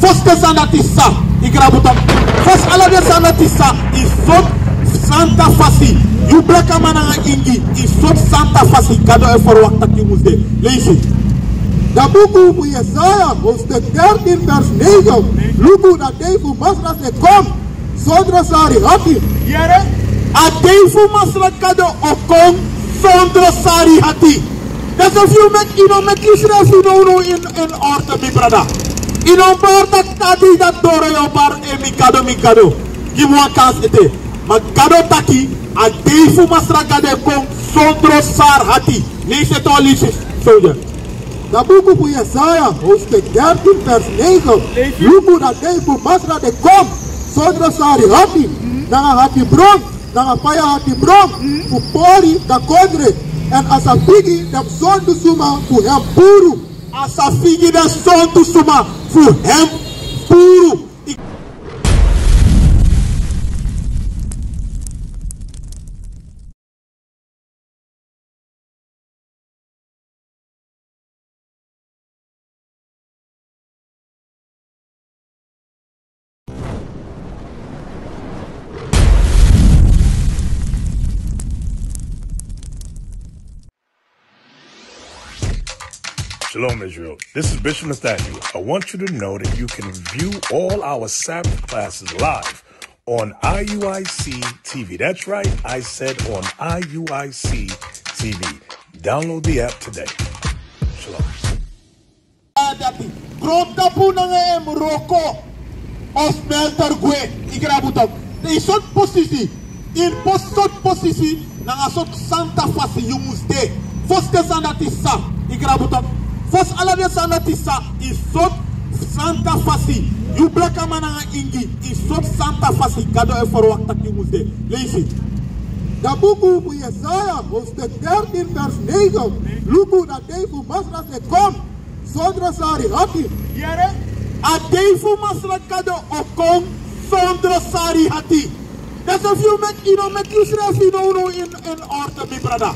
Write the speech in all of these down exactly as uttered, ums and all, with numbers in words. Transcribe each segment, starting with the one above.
Fosi den sani dati sa, i grabu tok. Fosi ala den sani dati sa, i sortu santa fasi. Yu blakaman nanga ingi, i sortu santa fasi Gado e ferwakti taki yu mus de. Leisi. Da buku fu Yesaya, hoofdstuk dertien, vers negen. Luku, da dei fu Masra e kon sondro sari hati. Yere, a dei fu Masra Gado o kon sondro sari hati. Dus efu yu meki, yu no meki yusrefi now now in, in orde, mi brada. Yu no bari taki a dei dati doro yu o bari, e mi Gado, mi Gado, gi mi wan kansi ete. Ma Gado taki, a dei fu Masra Gado e kon sondro sari hati. Leisi ete, leisi, soldier. Da buku fu Yesaya, hoofdstuk dertien, vers negen. Luku, da dei fu Masra e kon sondro sari hati, nanga hati bron, nanga faya hati bron, fu pori da kondre, èn a sa figi den sondu suma fu hem puru. A sa figi den sondu suma fu hem puru. Shalom, Israel. This is Bishop Nathaniel. I want you to know that you can view all our Sabbath classes live on I U I C T V. That's right, I said on I U I C T V. Download the app today. Shalom. Dati, grontapu nanga en wroko o smelter gwe, i grabu tok. Ini sortu posisi, ini sortu posisi, nanga sortu santa fasi yu mus de. Fosi den sani dati sa, i grabu tok. Fosi ala den sani dati sa, ini sortu santa fasi. Yu blakaman nanga ingi, ini sortu santa fasi Gado e ferwakti taki yu mus de. Leisi. Da buku fu Yesaya, hoofdstuk dertien, vers negen. Luku, da dei fu Masra e kon sondro sari hati. Yere, a dei fu Masra Gado o kon sondro sari hati. Dus efu yu meki, yu no meki yusrefi now now in, in orde, mi brada.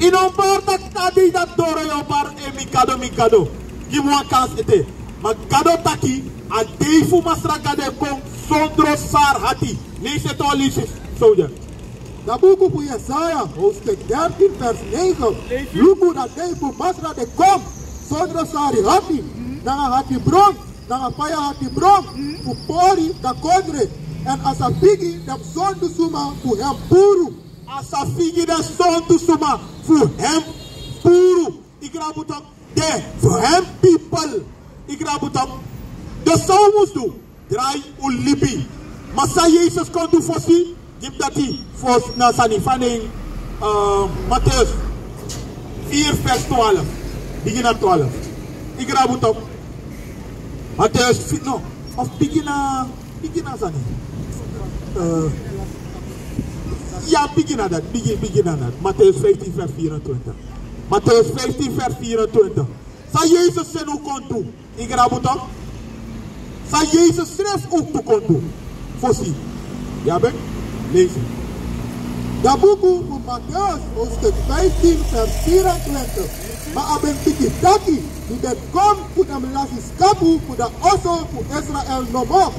Yu no bari taki a dei dati doro yu o bari, e mi Gado, mi Gado, gi mi wan kansi ete. Ma Gado taki, a dei fu Masra Gado e kon sondro sari hati. Leisi ete, leisi, soldier. Da buku fu Yesaya, hoofdstuk dertien, vers negen. Luku, da dei fu Masra e kon sondro sari hati, nanga hati bron, nanga faya hati bron, fu pori da kondre, èn a sa figi den sondu suma fu hem puru. A sa figi den sondu suma fu hem puru. I grabu tok, de fu hem pipel. I grabu tok. Dus san un mus du? Drai un libi. Ma san Yesus kon du fosi? Gi mi dati fosi na sani fu en, eh, Mateus vier vers twaalf. Bigin na twaalf. I grabu tok. Mateus fi-, no. Of bigin na, bigin na sani. Eh, ya, bigin na dati. Bigin, bigin na dati. Mateus vijftien vers vierentwintig. Mateus vijftien vers vierentwintig. San Yesus seni un kon du? I grabu tok. San Yesus srefi un tu kon du fosi. Ya ben, leisi. Da buku fu Mateus, hoofdstuk vijftien, vers vierentwintig. Ma a ben piki taki: Mi ben kon fu den lasi skapu fu da oso fu Israel nomo.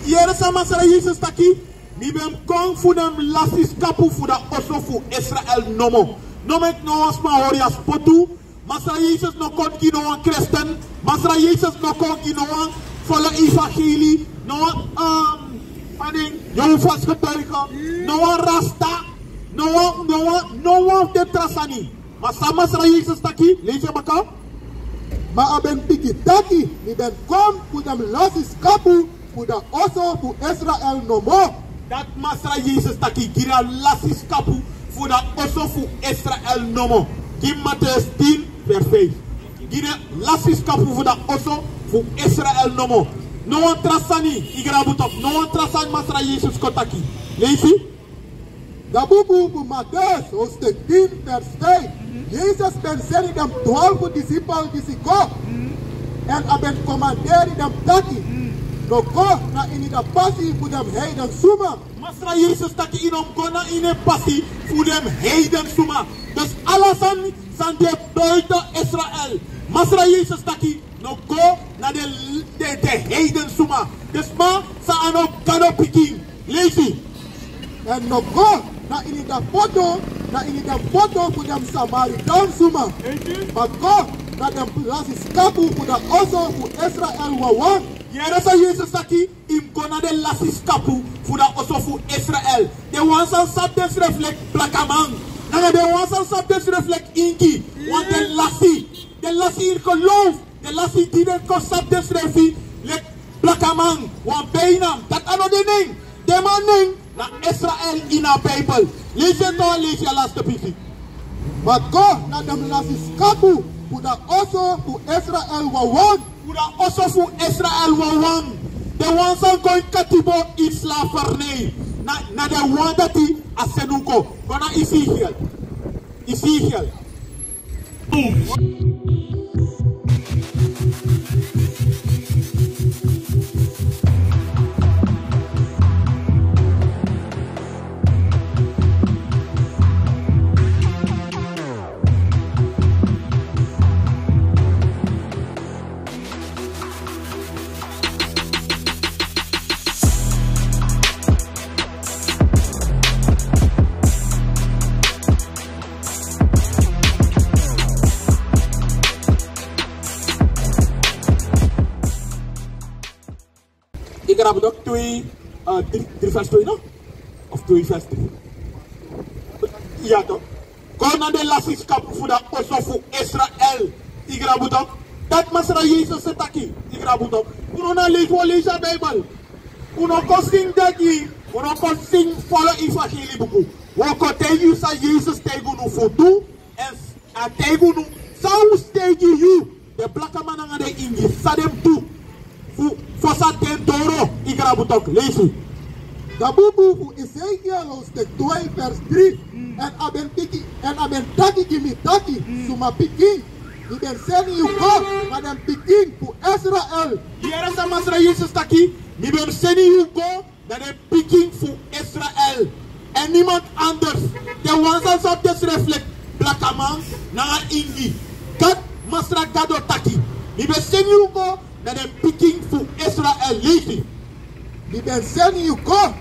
Yere san Masra Yesus taki: Mi ben kon fu den lasi skapu fu da oso fu Israel nomo. No meki no wan sma hori a spotu. Masra Yesus no kon gi no wan kresten. Masra Yesus no kon gi no wan folo evangelie. No wan, um, a nen, Jehovah's getuige. No wan rasta. No wan, no wan, no wan fu den tra sani. Ma san Masra Yesus taki, leisi baka. Ma a ben piki taki: Mi ben kon fu den lasi skapu fu da oso fu Israel nomo. Dati Masra Yesus taki, gi den lasi skapu fu da oso fu Israel nomo. Gi mi Mateus tien vers vijf. Gi den lasi skapu fu da oso fu Israel nomo. No wan tra sani, i grabu tok, no wan tra sani Masra Yesus kon taki. Leisi. Da buku fu Mateus, hoofdstuk tien, vers vijf. Yesus ben seni den twaalf disipel disi go. Èn a ben komanderi den taki: No go na ini da pasi fu den heiden suma. Masra Yesus taki: Yu no mus go na ini pasi fu den heiden suma. Dus ala sani san de buiten Israel. Masra Yesus taki: No go na den Den, den heiden suma. Den sma san a no Gado pikin. Leisi. Èn no go na ini den foto, na ini den foto fu den Samaritan suma. Ma go na den lasi skapu fu den oso fu Israel wawan. Yere san Yesus taki, yu mus go na den lasi skapu fu den oso fu Israel. Den wan san sabi densrefi leki blakaman. Nanga den wan san sabi densrefi leki ingi. Want den lasi, den lasi in geloof. Den lasi di den kon sabi densrefi leki blakaman, wan bijnaam. Dati a no den nen. Den man nen na Israel ini a Bijbel. Leisi en toch, leisi a laste pisi. Ma go na den lasi skapu fu den oso fu Israel wawan. Fu den oso fu Israel wawan. Den wan san go ini katibo, ini slavernij. Na, na den wan dati a seni un go. Go na Ezekiel. Ezekiel. Igrabu toch twee, eh, drie, drie vers twee, no? Of twee vers drie. Ya toch. Go na den lasi skapu fu den oso fu Israel. Igrabu toch. Dati Masra Yesus e taki. Igrabu toch. Unu na leisi, wi o leisi a Bijbel. Unu no kon singi dati. Unu no kon singi folo evangelie buku. Wi o kon taigi yu san Yesus taigi unu fu du. Èn a taigi unu san un taigi yu. Den blakaman nanga den ingi san den mus du. Fu, fosi a ten doro, Igrabu toch, leisi. A buku fu Ezekiel hoofdstuk twee vers drie. Èn a ben taki, èn a ben taki gi mi taki, suma pikin, mi ben seni yu go na den pikin fu Israel. Yere san Masra Yesus taki, mi ben seni yu go na den pikin fu Israel. Èn niemand anders. Den wan san sabi densrefi leki blakaman nanga ingi. Gado, Masra Gado taki, mi ben seni yu go na den pikin fu Israel. Leisi. Mi ben seni yu go.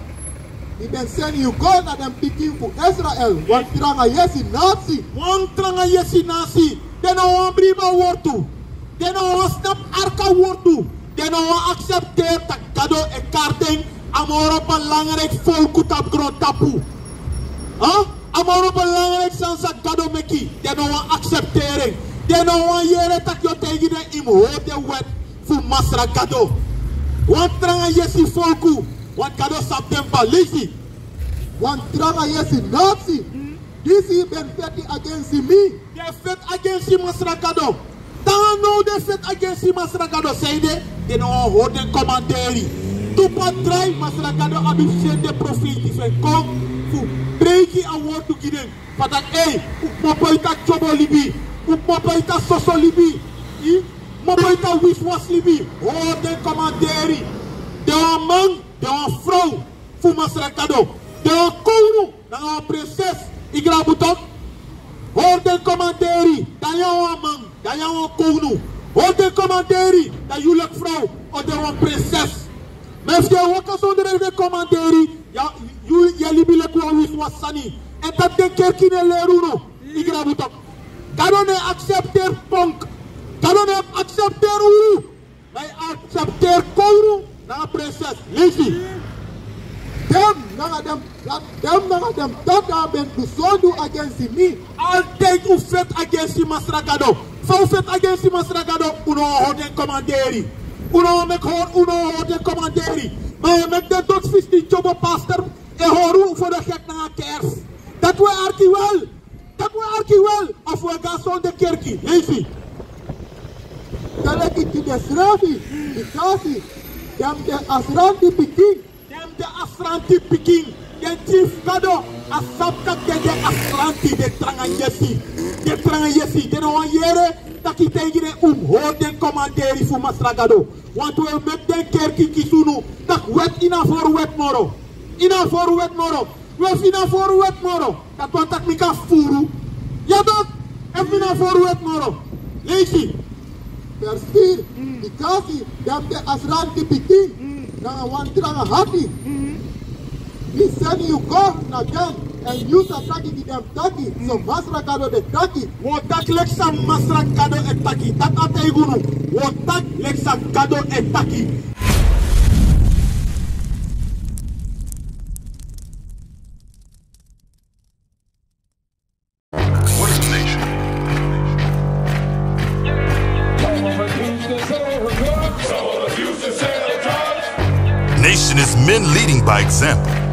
Mi ben seni yu go na den pikin fu Israel. Wan tranga yesi nasi. Wan tranga yesi nasi. Den no wani bribi a wortu. Den no wani snapu arki a wortu. Den no wani aksepteri tak' Gado e kari den a moro belangrijk folku tapu grontapu. Huh? A moro belangrijk sani san Gado meki. Den no wani aksepteri en. Den no wani yere tak' yu o taigi den yu mus hori den wet fu Masra Gado. Wan tranga yesi folku. Want Gado sabi den. Leisi. Wan tranga yesi nasi. Disi ben feti agensi mi. Den feti agensi Masra Gado. Te now den feti agensi Masra Gado, sanede den no wani hori den komanderi. Tu padrai Masra Gado abi seni den profeiti fu en kon fu preiki a wortu gi den. Fa taki, ei, un kmopo ini a tyobo libi, un kmopo ini a soso libi, un kmopo ini a wisiwasi libi. Hori den komanderi. Den wan man, den wan frow fu Masra Gado. Den wan kownu nanga wan prinses. Igrabu toch. Hori den komanderi. Dan yu na wan man, dan yu na wan kownu. Hori den komanderi, dan yu leki frow o de wan prinses. Ma efu yu e waka sondro den komanderi, ya, yu, yu e libi leki wan wisiwasi sani. Èn dati den kerki no e leri unu. Igrabu toch. Gado no e aksepteri punk. Gado no e aksepteri unu. Ma yu aksepteri kownu nanga prinses. Leisi. Den nanga den, den nanga den tata ben du sondu agensi mi. Altijd un feti agensi Masra Gado. Fa un feti agensi Masra Gado, un no wani hori den komanderi. Un no wani meki hori, un no wani hori den komanderi. Ma yu e meki den doti fistin tyobo pastor e hori un fu den gek nanga kersi. Dati un e arki wel. Dati un e arki wel, of un e go na sonde kerki. Leisi. Te leki tide srefi, bikasi den de a sranti pikin. Den de a sranti pikin. Den pikin fu Gado, a sabi taki den de a sranti, den tranga yesi. Den tranga yesi, den no wani yere tak' yu taigi den un mus hori den komanderi fu Masra Gado. Want un e meki den kerki kisi unu tak' wet, yu no abi hori wet moro. Yu no abi hori wet moro. We, efu yu no abi hori wet moro, dati wani taki mi kan fufuru. Ya toch, efu mi no abi hori wet moro. Leisi. Vers vier. Bikasi den de asranti pikin nanga wan tranga hati. Mi seni yu go na den, èn yu sa taki gi den taki: So Masra Gado e taki. Wi o taki leki san Masra Gado e taki. Dati a taigi unu. Wi o taki leki san Gado e taki. What is a nation? Nation is men leading by example.